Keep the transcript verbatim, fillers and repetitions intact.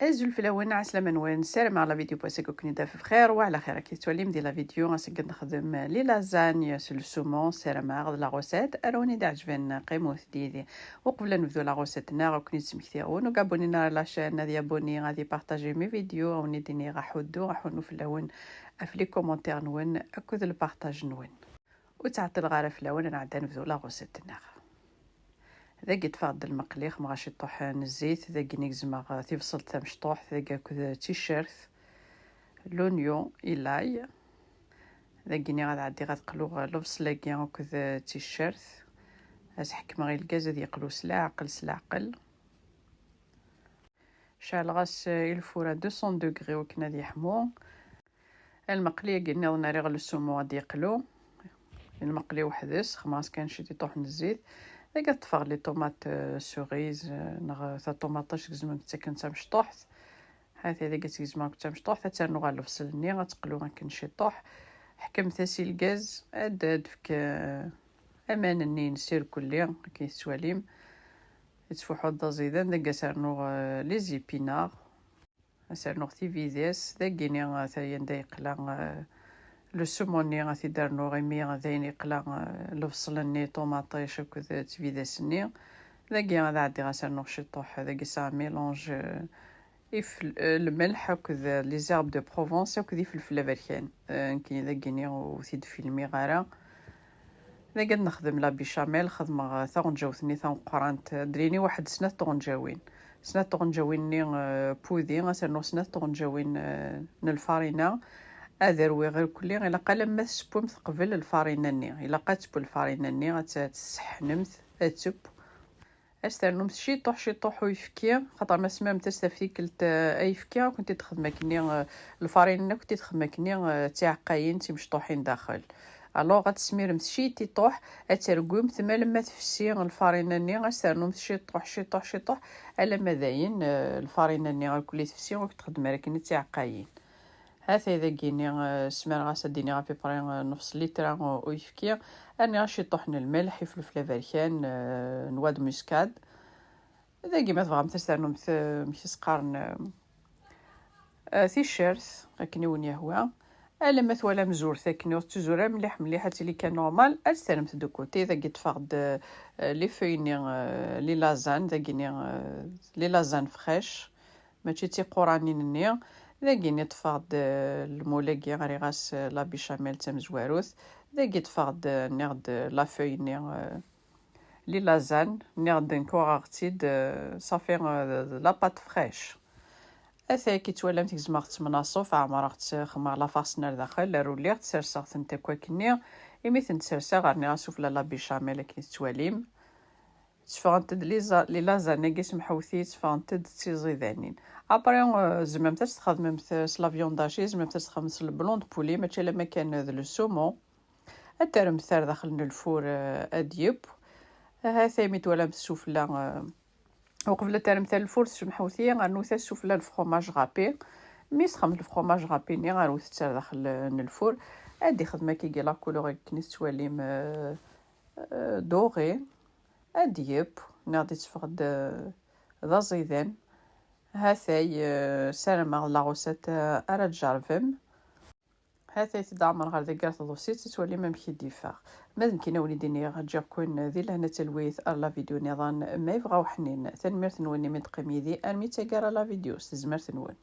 Azul fell-awen, ɛeslama-nwen, ssarameɣ la vidéo n wass-agi ad ken-id-taf bxir wa ɛla xir. Akka tettwalim di la vidéo, ass-agi ad nexdem les lasagnes s le saumon, ssarameɣ d la recette ara wen-iɛeǧben, qqimet yid-i. Uqbel ad nebdu la recette-nneɣ, ad ken-id-smektiɣ win ur abonné ara à la chaîne, ad yabonné, ad partager mes vidéos, ad wen-id-iniɣ aḥuddu, aḥunnu fell-awen ɣef les commentaires-nwen akked le partage-nwen. Ur ttɛeṭṭileɣ ara fell-awen, ad nɛeddi ad nebdu la recette-nneɣ. Dagi ṭṭfeɣ-d lmeqli, xemɣa ciṭuḥ n zzit, dagi-ni gezmeɣ tibṣelt tamecṭuḥt, dagi akked ticcert, l'oignon et l'ail. Dagi-ni ad ɛeddiɣ ad qluɣ lebṣel-agi akked ticcert, ad s-ḥekmeɣ i lgaz ad yeqlu s leɛqel, s leɛqel. Ceɛleɣ-as i lfur à deux cents degrés wakken ad yeḥmu. Lmeqli-agi nniḍen rriɣ le saumon ad yeqlu. Lmeqli weḥd-s, xemɣas kan ciṭuḥ n zzit. Dagi ad ṭṭfeɣ les tomates, euh, cerises, euh, neɣ taṭumaṭict gezmen ttaken d tamecṭuḥt. Hati dagi ad tt-gezmeɣ akked tamecṭuḥt, ad tt-rnuɣ ɣer lebṣel-nni, ad teqlu akken ciṭuḥ. Ḥkemt-as i lgaz, ad d-tefk, euh, aman-nni-ines irkelli, akken i tettwalim. Yettfuḥu-d d aẓidan, dagi ad s-rnuɣ, euh, les épinards. Ad s-rnuɣ tibidas, dagi-ni, euh, ata-yan da yeqla, euh, le saumon-nni, ad t-id-rnuɣ imi d ayen yeqla, euh, lebṣel-nni, ṭumaṭic akked tibidas-nni. Dagi ad ɛeddiɣ ad s-rnuɣ ciṭuḥ, dagi c'est un mélange, euh, ifel-, euh, lmelḥ akked, euh, les herbes de Provence akked ifelfel aberkan. Euh, nekkini dagi-ni ur t-id-filmiɣ ara. Dagi ad nexdem la béchamel, xedmeɣ, eh, taɣenǧawt-nni tameqqrant, eh, drini waḥed snat tɣenǧawin. Snat tɣenǧawin-nni, eh, pudi, ad s-rnuɣ snat tɣenǧawin, eh, n lfarina. Ad rwiɣ irkelli, ilaq alamma tseppum teqbel lfarina-nni. Ilaq ad teww lfarina-nni, ad tt-, ad tesseḥnemt, ad teww. Ad s-ternumt ciṭuḥ, ciṭuḥ uyefki, xaṭer ma tesmaremt-as taftikkelt, eh, ayefki, ad kent-id-texdem akkenni, eh, lfarina-nni ad kent-id-texdem akkenni, eh, d tiɛeqqayin, d timecṭuḥin daxel. Alors, ad tesmiremt ciṭuḥ, ad tergwimt ma lemma tefsi lfarina-nni, ad s-ternumt ciṭuḥ, ciṭuḥ, ciṭuḥ, alamma dayen, eh, lfarina-nni irkelli tefsi, ur k-txeddem ara akkenni d tiɛeqqayin. Hatay dagi-ni, eh, smireɣ-as ad d-iniɣ à peu près, eh, nefs litra, eh, uyefki. Rniɣ ciṭuḥ n lmelḥ, ifelfel aberkan, eh, noix de muscade. Dagi ma tebɣamt ad s-ternumt, eh, amek i s-qqaren, eh, eh, ticcert, akken i wen-yehwa. Alamma twalam zurt akken ur tettuzur ara mliḥ mliḥ, ad tili kan normal, ad s-terremt de côté. Dagi ṭṭfeɣ-d, eh, les feuilles-nni, eh, les lasagnes, dagi-ni, eh, les lasagnes fraîches. Mačči d tiquranin-nni. Dagi-ni ṭṭfeɣ-d, eh, lmul-agi, rriɣ-as, eh, la béchamel d tamezwarut. Dagi ṭṭfeɣ-d, eh, nniɣ-d, eh, la feuille-nni, eh, les lasagnes, nniɣ-d nekk uɣeɣ-tt-id, eh, ṣafi, eh, d la pâte fraîche. Atay akken i twalam, gezmeɣ-tt s mnaṣuf, ɛemreɣ-tt, xemmeɣ la farce-nni ar daxel, rulliɣ-tt, serseɣ-tent akk akkenni. Imi tent-serseɣ, rniɣ-as sufella la béchamel akken i tettwalim. Tteffɣent-d les a-, les lasagnes-agi s mḥewti, tteffɣent-d d tiẓidanin. Après, euh, tzemremt ad tt-txedmemt, euh, s la viande hachée, tzemremt ad tt-txedmemt s le blanc de poulet, mačči alamma kan d le saumon. Ad terremt ar daxel n lfur, euh, ad yeww. Ahat imi twalamt sufella, euh, uqbel ad terremt ar lfur s mḥewti, rnut-as sufella n lefromage râpé. Mi tesxemt lefromage râpé-nni, rwet-tt ar daxel, euh, n lfur. Ad ixdem akkagi la couleur akken i tettwalim, euh, euh, doré. Ad d-yeww, nniɣ-d yetteffeɣ-d, eh, d aẓidan. Hatay, eh, ssarameɣ la recette, eh, ara tjerrbem. Hatay tedɛemmer ɣer dagi ar tḍebsit, ad twalim amek i d-yeffeɣ. Ma d nekkini ad wen-id-iniɣ, ǧǧiɣ-ken di lehna d talwit ar la vidéo nniḍen, ma yebɣa uḥnin. Tanemmirt-nwen imi d-teqqim yid-i armi d taggara la vidéo, s tezmert-nwen.